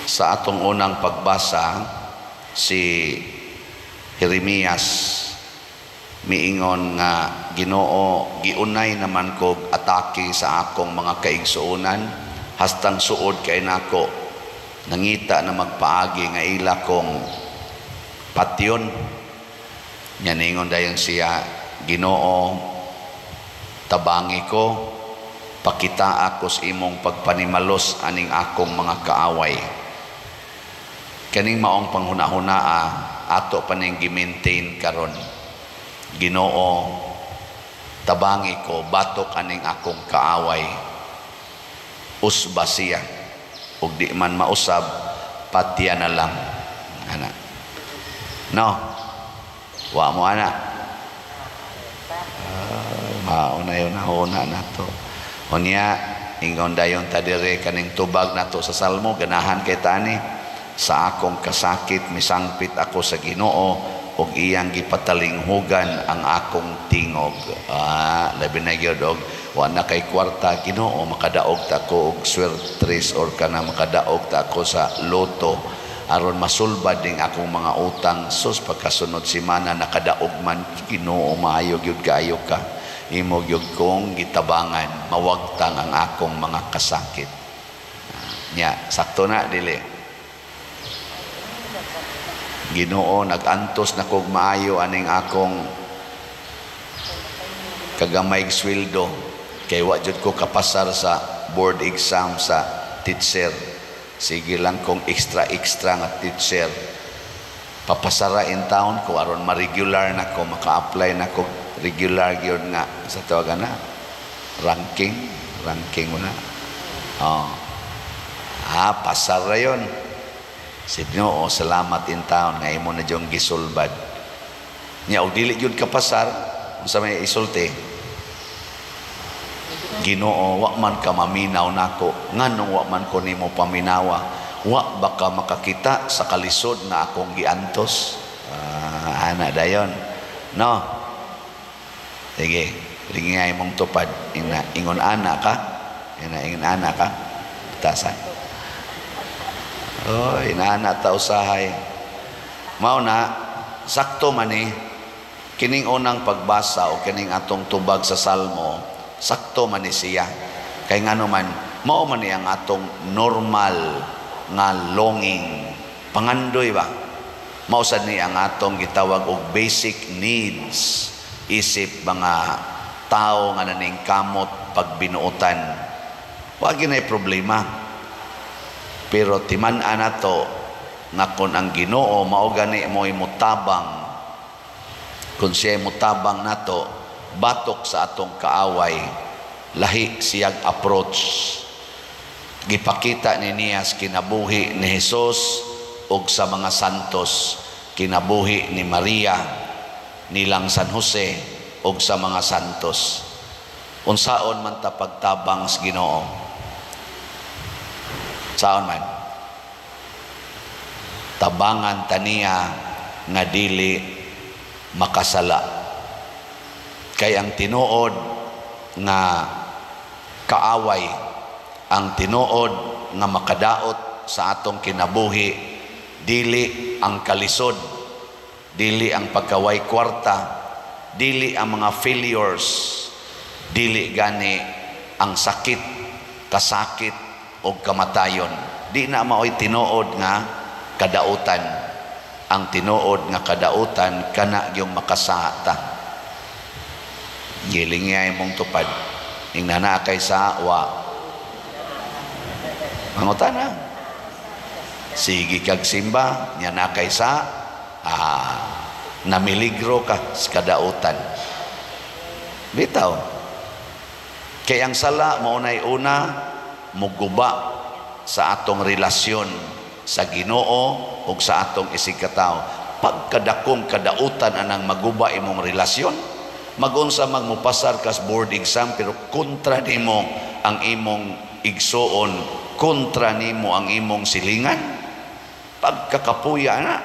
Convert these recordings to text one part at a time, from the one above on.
Sa atong unang pagbasa, si Jeremias miingon nga, "Ginoo, giunay naman kog atake sa akong mga kaigsuonan hastang suod kay nako, nangita na magpaagi nga ila kong patyon." Nya ningon dayon siya, "Ginoo, tabangi ko, pakita ako sa imong pagpanimalos aning akong mga kaaway." Kaning maong panghuna-hunaa ato pa ning gi-maintain karon. "Ginoo, tabangi ko batok aning akong kaaway." Usba siya, ug di man mausab, patya na lang ana. No, wa mo ana. Mao na yun huna nato. Unya ingon dayon ta dire, kaning tubag nato sa Salmo, ganahan kay tani, "Sa akong kasakit misangpit ako sa Ginoo ug iyang gipatalinghugan ang akong tingog." Ah, labi na gyud og wa na kay kwarta. "Ginoo, makadaog ta ko og swertres or kana makadaog ta ako sa lotto aron masulbad ning akong mga utang." Sus, pagkasunod semana nakadaog man. "Ginoo, maayo gyud kaayo ka, imo gyud kong gitabangan mawagtang ang akong mga kasakit." Nya sakto na dili? "Ginoo, nagantos na kog maayo aning akong kagamay sweldo kay wa jud ko kapasar sa board exam sa teacher. Sige lang kong extra extra nga teacher. Papasara in town ko aron ma-regular na ko, maka-apply na ko regular gyud nga sa tawagan na ranking, ranking mo na." Oh. Ah, pasar ra yon. Si Ginoo, salamat in town nga imo na diyong gisulbad. Nya og dili gyud ka pasar, unsa may isulti? "Ginoo, wa man ka maminaw nako. Nganong wa man ko nimo paminawa? Wa ba ka makakita sa kalisod na akong giantos?" Ah, ana dayon. No. Sige, lingay mong tupad. Ina, ingon ana ka. Ina, ingon ana ka. Tasan. Oh, inaana ta usahay. Mao na sakto man ni kining unang pagbasa o kining atong tubag sa Salmo, sakto man ni siya. Kay ngano man, mao man ni ang atong normal nga longing. Pangandoy ba? Mao sad ni ang atong gitawag og basic needs isip mga tao nga naningkamot pagbinuotan. Wa ginay problema. Pero timan-an nato nga kung ang Ginoo mao gani mo'y mutabang, kung siya mutabang nato batok sa atong kaaway, lahi siyag approach. Gipakita ni niya sa kinabuhi ni Jesus ug sa mga santos, kinabuhi ni Maria, nilang San Jose ug sa mga santos. Unsaon man ta pagtabang sa Ginoo? Saon man? Tabangan taniya nga dili makasala. Kay ang tinuod nga kaaway, ang tinuod nga makadaot sa atong kinabuhi, dili ang kalisod, dili ang pagkaway kwarta, dili ang mga failures, dili gani ang sakit, kasakit o kamatayon. Di na maoy tinuod nga kadautan. Ang tinuod nga kadautan kana yung makasata. Giling mong tupad. Ing na kay sa wa. Mangutana. Sige kag simba, nya na kay sa namiligro ka sa kadautan. Bitaw. Kay ang sala mao nay una muguba sa atong relasyon sa Ginoo ug sa atong isigkatawo. Pagkadakong kadautan anang maguba imong relasyon, magunsa magmupasar kas board exam pero kontra nimo ang imong igsuon, kontra nimo ang imong silingan, pagkakapuya na.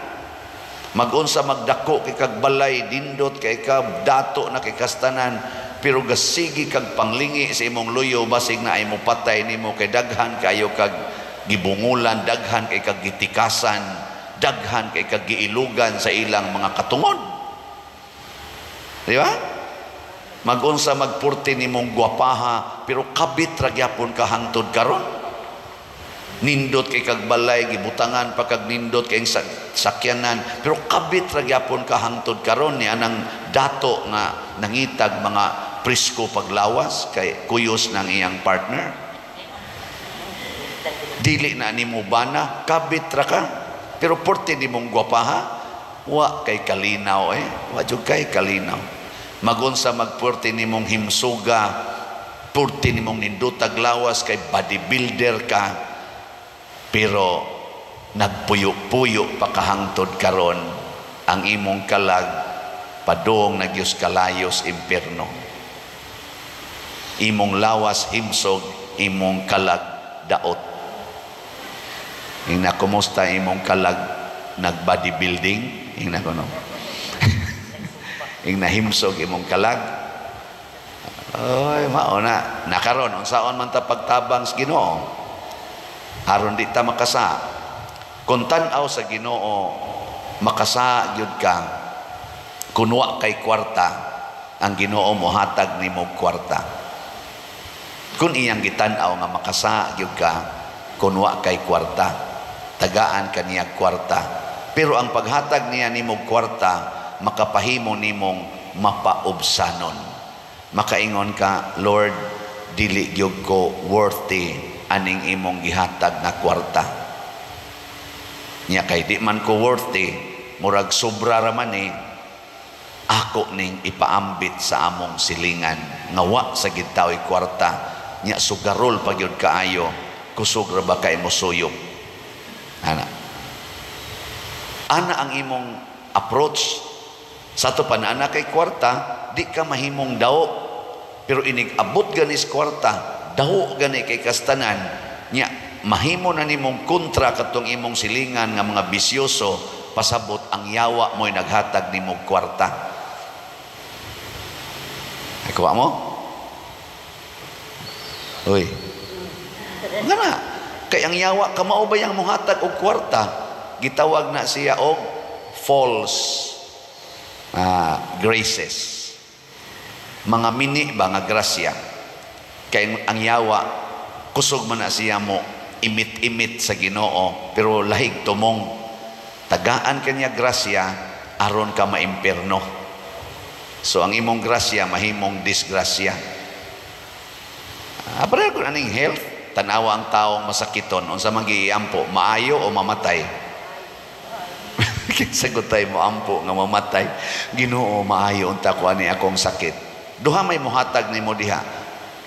Magunsa magdako kay kag balay, dindot kay ka, dato na kay kastanan, pero gasigi kag panglingi sa imong luyo, basig na ay mo patay nimo kay daghan kayo kag gibungulan, daghan kay kag gitikasan, daghan kay kag giilugan sa ilang mga katungod. Di ba? Magunsa magpurti nimong gwapaha, pero kabit ra gyapon ka hangtod karon. Nindot kay kag balay, gibutangan pa kag nindot kay sakyanan, pero kabit ra gyapon ka hangtod karon ni anang dato nga nangitag mga presko paglawas kay kuyos ng iyang partner. Dili na nimo bana, kabit ra ka, pero purti nimong gwapaha, wa kay kalinaw eh, wa jud kay kalinaw. Magunsa magpurti nimong himsuga, purti nimong nindutag lawas kay bodybuilder ka, pero nagpuyo-puyo pa kahangtod karon, ang imong kalag padung na gyud kalayos impierno. Imong lawas himsog, imong kalag daot. Ingna, kumusta imong kalag nag bodybuilding? Ingna ko, no. Ingna, himsog imong kalag. Oy, mao na. Nakaron unsaon man ta pagtabang sa Ginoo aron di ta makasa? Kung tan-aw sa Ginoo, makasa gyud ka. Kun wa kay kwarta, ang Ginoo mohatag nimo kwarta. Kung iyang gitan-aw nga makasa gyud ka, kun wa kay kwarta, tagaan ka niya kwarta. Pero ang paghatag niya nimo kwarta, makapahimo nimong mapaubsanon. Makaingon ka, "Lord, dili gyud ko worthy aning imong gihatag nga kwarta." Nya kay di man ko worthy, murag sobra ra man eh, ako ning ipaambit sa among silingan nga wa sa gid tao'y kwarta. Nya sugarol pa gyud kaayo, kusog ra ba kay mo suyop ana? Ana ang imong approach. Sa ato pa na kay kwarta, di ka mahimong daw, pero inig abot ganis kwarta, daw gani kay kastanan. Nya mahimo na nimong kontra katong imong silingan nga mga bisyoso. Pasabot, ang yawa mo'y naghatag nimo kwarta. Ay, kuha mo. Uy. Nga na. Kay ang yawa, kamao ba yang muhatag og kwarta? Gitawag na siya og false graces. Mga mini ba nga grasya. Kay ang yawa, kusog man na siya mo imit-imit sa Ginoo, pero lahig tumong tagaan kanya grasya aron ka maimperno. So ang imong grasya mahimong disgrasya. Pareho kung aning health, tanawa ang taong masakiton, unsa man giampo, maayo o mamatay? Kinsa gutay mo ampo nga mamatay? "Ginoo, maayo unta ko ani akong sakit." Duha may muhatag nimo diha.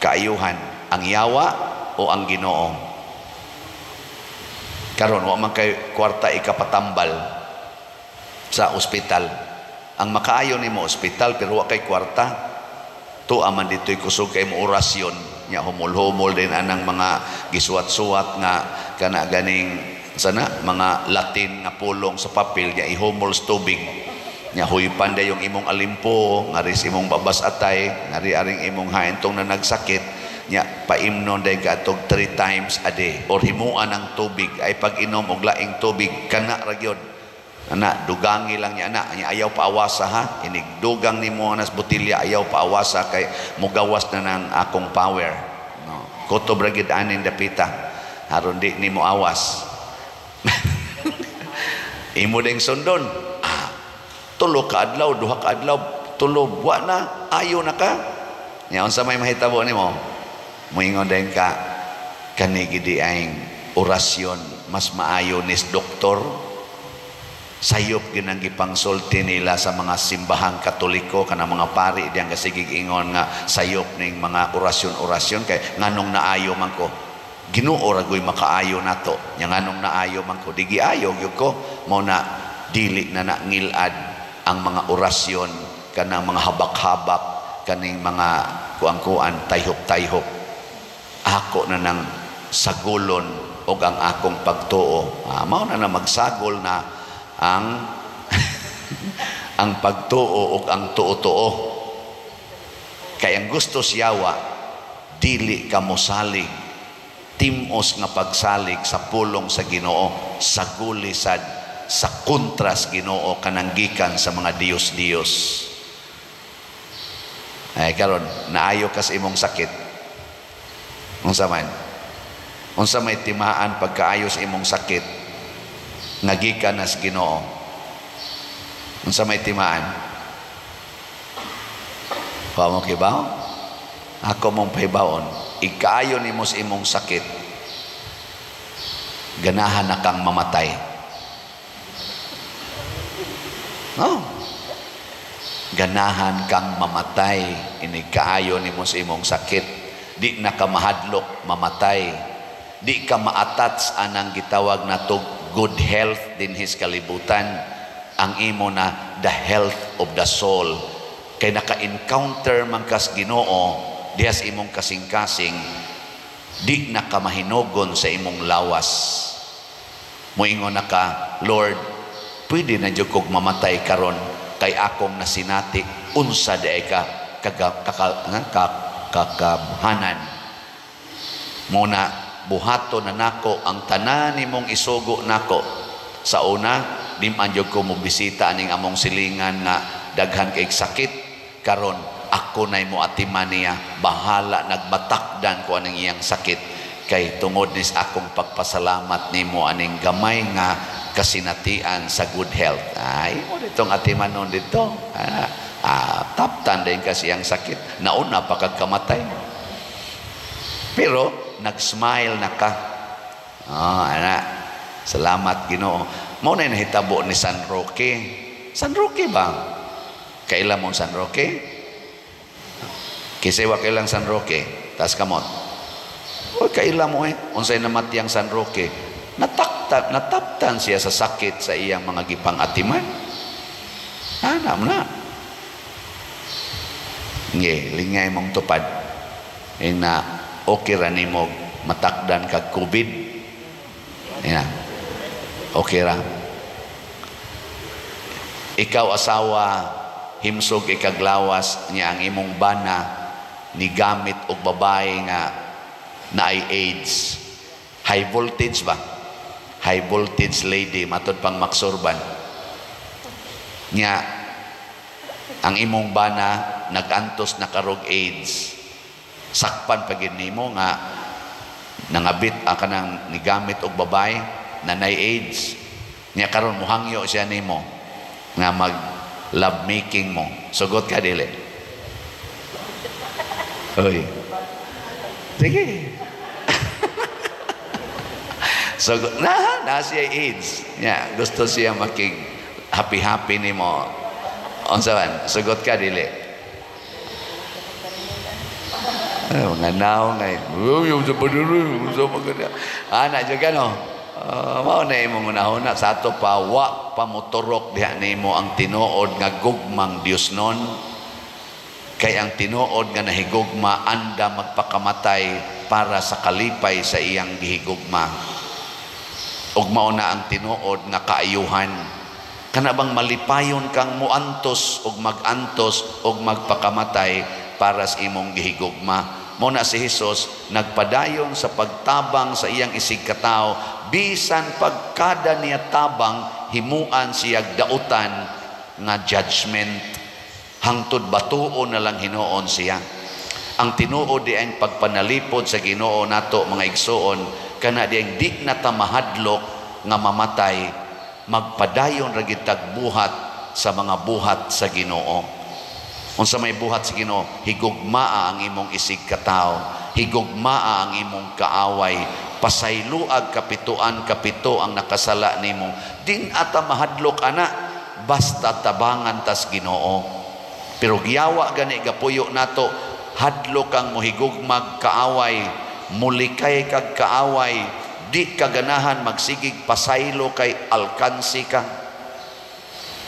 Kaayuhan, ang yawa o ang Ginoo? Karon wa man kay kwarta ikapatambal sa ospital. Ang makaayo nimo ospital, pero wa kay kwarta. Tuwa man dito'y kusog kay mo orasyon. Nya humol-humol din anang mga gisuwat-suwat nga kana ganing sana mga Latin nga pulong sa papel, nya ihumol sa tubig. Nya huypan yung imong alimpo, ngari sa imong babas atay, ngari aring imong haintong na nagsakit. Nya paimnon day katog 3 times a day or himuan ang tubig ay pag-inom og laing tubig kana ra gyud. Ana, dugangi lang niya ana, nya ayaw paawasa ha. Inig dugang nimo nas botelya, ayaw paawasa kay mugawas na ng akong power. No. Kutob ra gyud anin dapita. Aron di nimo awas. Imo ding sundon. 3 ka adlaw, 2 ka adlaw, tulo, wa na, ayo na ka. Nya unsa may mahitabo nimo? Moingon din ka, "Kani gidi ang orasyon mas maayo nis doktor." Sayop ginang gipangsulti nila sa mga simbahang Katoliko, kana mga pari diyang kasigig ingon nga sayop ning mga orasyon-orasyon kay nganong naayo man ko? Ginoo ra goy makaayo nato. Nya nganong naayo man ko? Di giayo gyud ko. Mao na dili na ngilad ang mga orasyon, kanang mga habak-habak, kaning mga kuang-kuan, tayhop-tayhop. Ako na nang sagulon og ang akong pagtuo. Mao na na magsagol na ang ang pagtuo ug ang tuo-tuo. Kay ang gusto siyawa, dili ka mosalig Timos nga pagsalig sa pulong sa Ginoo, sa gulisad sa kontras Ginoo kanang gikan sa mga Diyos-Diyos. Ay karon naayo kas imong sakit. Unsa man? Unsa may timaan pagkaayo sa imong sakit nga gikan na sa Ginoo? Unsa may timaan? Pa mo kibaw? Ako mong pahibawon, ikaayo nimo sa imong sakit, ganahan na kang mamatay. No? Ganahan kang mamatay, inikaayo nimo sa imong sakit. Di na ka mahadlok mamatay. Di ka maatats anang gitawag nato good health dinhis kalibutan. Ang imo na the health of the soul. Kay naka-encounter man kas Ginoo diha sa imong kasing-kasing, di na ka mahinugon sa imong lawas. Moingon na ka, "Lord, pwede na jud kog mamatay karon kay akong nasinati unsa diay ka kakamhanan." Muna buhato na nako ang tanan nimong isugo nako. Sa una, di man jud ko mobisita aning among silingan nga daghan kay sakit. Karon ako nay mo atiman niya, bahala nagmatakdan ko aning iyang sakit kay tungod nis akong pagpasalamat nimo aning gamay nga kasinatian sa good health. Ay mo ditong atiman nun dito. Taptan din kasi ang sakit. Nauna pa kag kamatay. Pero nag-smile na ka. Oh, ana. Salamat Ginoo. Mao na nahitabo ni San Roque. San Roque ba? Kaila mo San Roque? Kisay wa kailang San Roque? Tas kamot. O kaila mo eh. Unsay namatiyang San Roque? Nataktan, nataptan siya sa sakit sa iyang mga gipang atiman. Ana mo na. Nge, lingay mong tupad. Ina, okay ra nimo matakdan kag COVID. Ina. Okay ra. Ikaw asawa, himsog ikaglawas niya ang imong bana ni gamit og babae nga naay AIDS. High voltage ba? High voltage lady, matod pang maksurban. Nya ang imong bana nagantos na karog AIDS. Sakpan pa gid nimo nga nangabit ang kanang nigamit og babae na nay AIDS. Nya karon mohangyo siya nimo nga mag love making mo. Sugot ka dili? Oy. Sige. So na siya AIDS. Nya gusto siya makig happy-happy nimo. Unsa man? Sugot ka dili? Ay, mga naong ay, ana juga no. Mao na imong unahuna sa ato pa wa pamotorok diha nimo ang tinuod nga gugmang Dios nun. Kay ang tinuod nga nahigugma anda magpakamatay para sa kalipay sa iyang gihigugma. Ug mao na ang tinuod nga kaayuhan. Kana bang malipayon kang muantos ug magantos ug magpakamatay para sa imong gihigugma. Mao na si Hesus nagpadayon sa pagtabang sa iyang isig katawo, bisan pagkada niya tabang himuan siyag dautan nga judgment, hangtod batuon na lang hinuon siya. Ang tinuod di ang pagpanalipod sa Ginoo nato mga igsuon, kana di ang di na ta mahadlok nga mamatay, magpadayon ra gid tagbuhat sa mga buhat sa Ginoo. Unsa may buhat sa Ginoo, higugmaa ang imong isig katawo, higugmaa ang imong kaaway, pasayloag kapituan kapito ang nakasala nimo. Din ata mahadlok ana, basta tabangan tas Ginoo. Pero giyawa gani gapuyo nato, hadlok kang mohigugmag kaaway, mulikay kag kaaway, di ka ganahan magsigig pasaylo kay alkansi ka.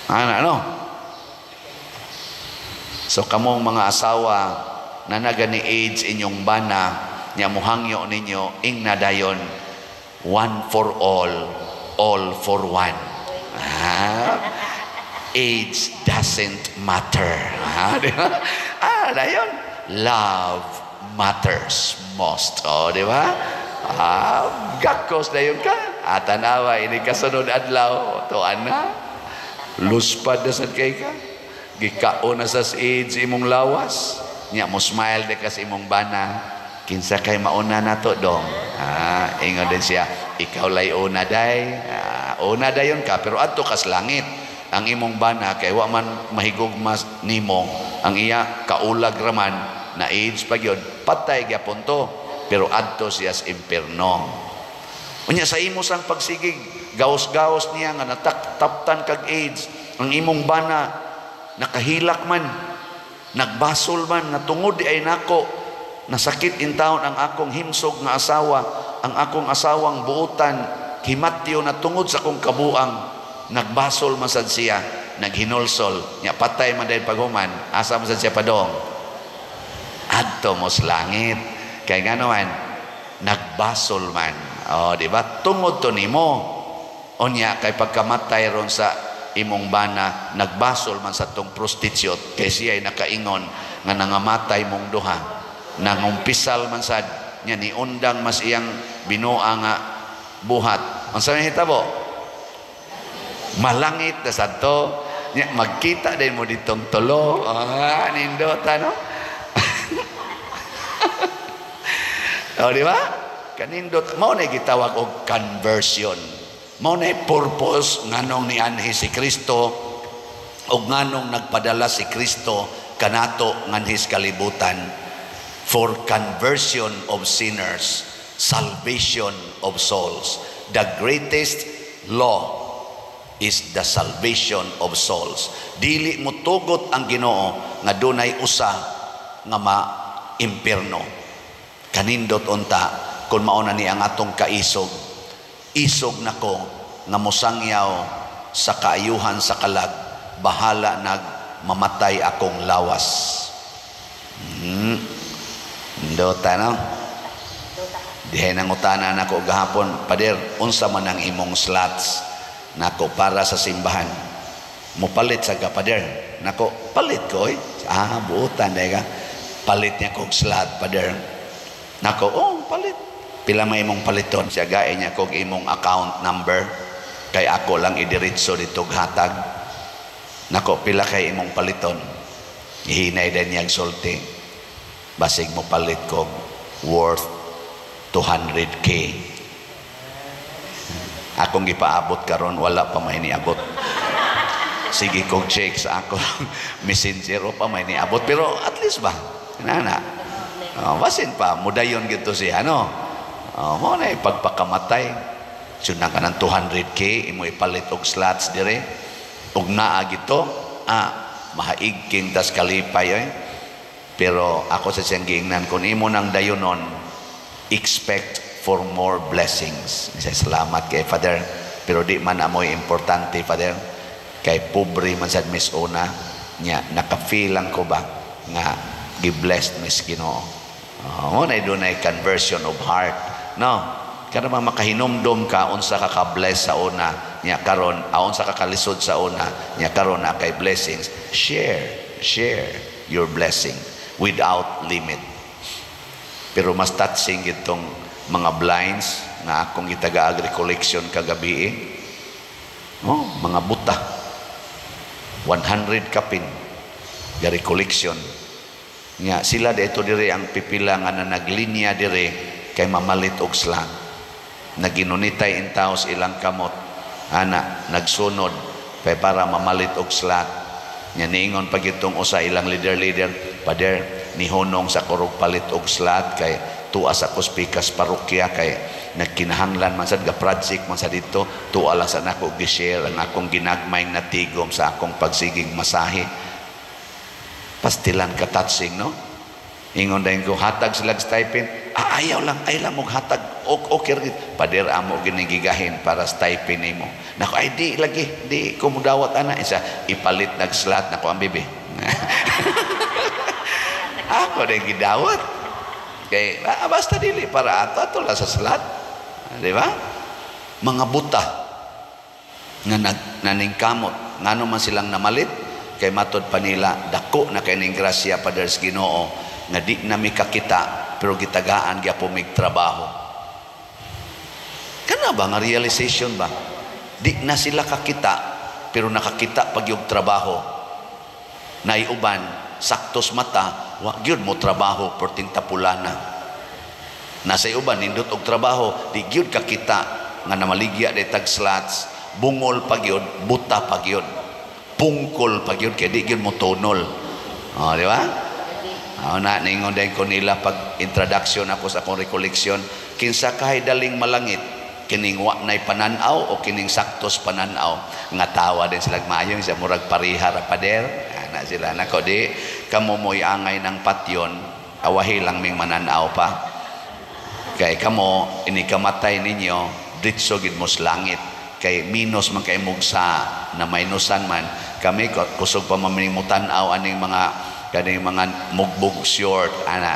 Ana no? So kamong mga asawa na nagani AIDS inyong bana, nya mohangyo ninyo, ing nadayon, one for all for one. AIDS doesn't matter. Di ba? Dayon, love matters most. Oh, di ba? Ah, gakos na yun ka. Ah, tanawa, ini kasunod adlaw. Tuan na. Luspad na sad kay ka. Gikaon na sa AIDS imong lawas. Nya mo smile de kas imong bana. Kinsa kay mauna na to dong. Ah, ingon din siya, ikaw lay una day. Ah, una dayon ka pero adto kas langit. Ang imong bana kay wa man mahigugma nimo, ang iya kaulag raman na AIDS pa gyud, patay gyapon to, pero adto siya sa impierno. Unya sa imo sang pagsigig, gaos-gaos niya nga nataptan kag AIDS, ang imong bana nakahilak man, nagbasol man nga tungod di ay nako nasakit in taon ang akong himsog nga asawa, ang akong asawang buotan, himatyo na tungod sa akong kabuang, nagbasol man sad siya, naghinulsol, nya patay man dahil paghuman, asa man sad siya padong? Adto mo sa langit. Kay ngano man, nagbasol man. Oh, di ba? Tungod to nimo. Unya kay pagkamatay ron sa imong bana, nagbasol man sa tong prostitute kay siya ay nakaingon nga nangamatay mong duha. Nangumpisal man sad nya niundang mas iyang binuang nga buhat. Unsa may hitabo? Malangit na sad to. Nya magkita din mo ditong tulo. Ah, nindota no? O, di ba? Kanindot mao na gitawag og conversion. Mao na purpose nganong nianhi si Kristo og nganong nagpadala si Kristo kanato nganhi sa kalibutan, for conversion of sinners, salvation of souls. The greatest law is the salvation of souls. Dili mo tugot ang Ginoo nga dunay usa nga ma-impierno. Kanindot unta kung mauna ni ang atong kaisog. Isog nako nga mosangyaw sa kaayuhan sa kalag, bahala nag mamatay akong lawas. Ndota no? Dihay nangutana nako gahapon, Pader, unsa man ang imong slots nako para sa simbahan? Mupalit sa ka, Pader. Nako, palit ko eh. Ah, buutan dahil ka. Palit niya kog slot, Pader. Nako, oh, palit. Pila may imong paliton? Siya gae niya kog imong account number. Kay ako lang idiretso dito hatag. Nako, pila kay imong paliton? Hinay din niya sulti. Basig mo palit kog worth 200K. Akong gipaabot karon wala pa may niabot. Sige kog check sa ako messenger o pa may niabot, pero at least ba nana. Oh, basin pa mudayon gito siya no. Oh, mo na ipagpakamatay. Sunan ka ng 200K imo ipalit og slots dire. Ug naa gito, mahaig king tas kalipay eh. Pero ako sa siyang giingnan, kung imo nang dayonon, expect for more blessings. Isa, salamat kay Father. Pero di man amoy importante, Father. Kay pobre man sad mis una, nya naka-feel lang ko ba nga gi-blessed mis Ginoo. Oh, mo na dunay conversion of heart. No? Kada ba makahinumdom ka unsa ka ka-bless sa una, nya karon, unsa ka kalisod sa una, nya karon na kay blessings. Share your blessing without limit. Pero mas touching itong mga blinds nga akong gitaga recollection kagabi eh. Oh, mga buta. 100 kapin ga recollection. Nya sila dito dire ang pipila nga na naglinya dire kay mamalit og slang. Naginunitay in taos ilang kamot. Ana nagsunod kay para mamalit og slat. Nya niingon pag itong usa ilang leader-leader, Pader, nihunong sa kurog palit og slat kay tuwa sa kuspikas parokya kay nagkinahanglan man sad ga project man sa dito, tuwa lang sa nako gi-share ang akong ginagmay natigom sa akong pagsigig masahe. Pastilan ka touching, no? Ingon dayon ko hatag sila stipend. Ah, ayaw lang, ayaw lang mong hatag. Okay, okay. Pader amo ginigigahin para stipend nimo. Nako, ay di lagi, di ko mudawat ana. Isa ipalit nag-slot nako ang bibi. Ako din gidawat. Kay basta dili para ato ato lang sa slot. Di ba? Mga buta nga naningkamot, ngano man silang namalit kay matod pa nila dako na kay ning grasya Pader sa Ginoo nga di na mi kakita pero gitagaan gyapon mig trabaho. Kana ba nga realization ba? Di na sila kakita, pero nakakita pag yung trabaho. Naiuban, saktos mata, wa gyud mo trabaho, perting tapulana. Nasa uban nindot og trabaho, di gyud kakita nga namaligya di tag slots, bungol pa gyud, buta pa gyud. Pungkol pa gyud kay di gyud mo tunol. Oh, di ba? Oh, na ningon din ko nila pag introduction ako sa akong recollection, kinsa kay daling malangit, kining wa nay pananaw o kining saktos pananaw? Nga tawa din sila, maayo sa murag pareha ra, pader. Ana sila nako, di kamo mo'y angay ng patyon, awahi lang ming mananaw pa. Kay kamo ini kamatay ninyo, ditso gid mo sa langit. Kay minus man kay mugsa na minusan man kami, kusog pa man mo tan-aw aning mga kaning mga mugbog short ana.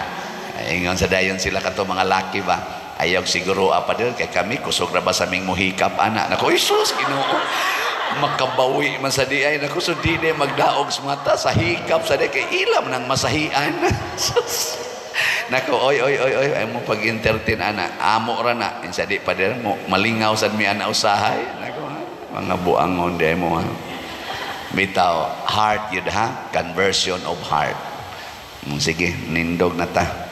Ingon sa dayon sila kato mga laki ba, ayaw siguro apa dir kay kami kusog ra ba sa ming muhikap ana. Nako, Isus Ginoo, makabawi man sa di ay. Nako, so di di magdaog sa mata sa hikap sa di kay ilam nang masahian. Sus. Nako, oy oy oy oy, ay mo pag-entertain ana, amo ra na insa di pa dir mo malingaw sad mi ana usahay. Nako ha? Mga buangon di mo ha. Bitaw, heart yun ha, conversion of heart. Sige, nindog na ta.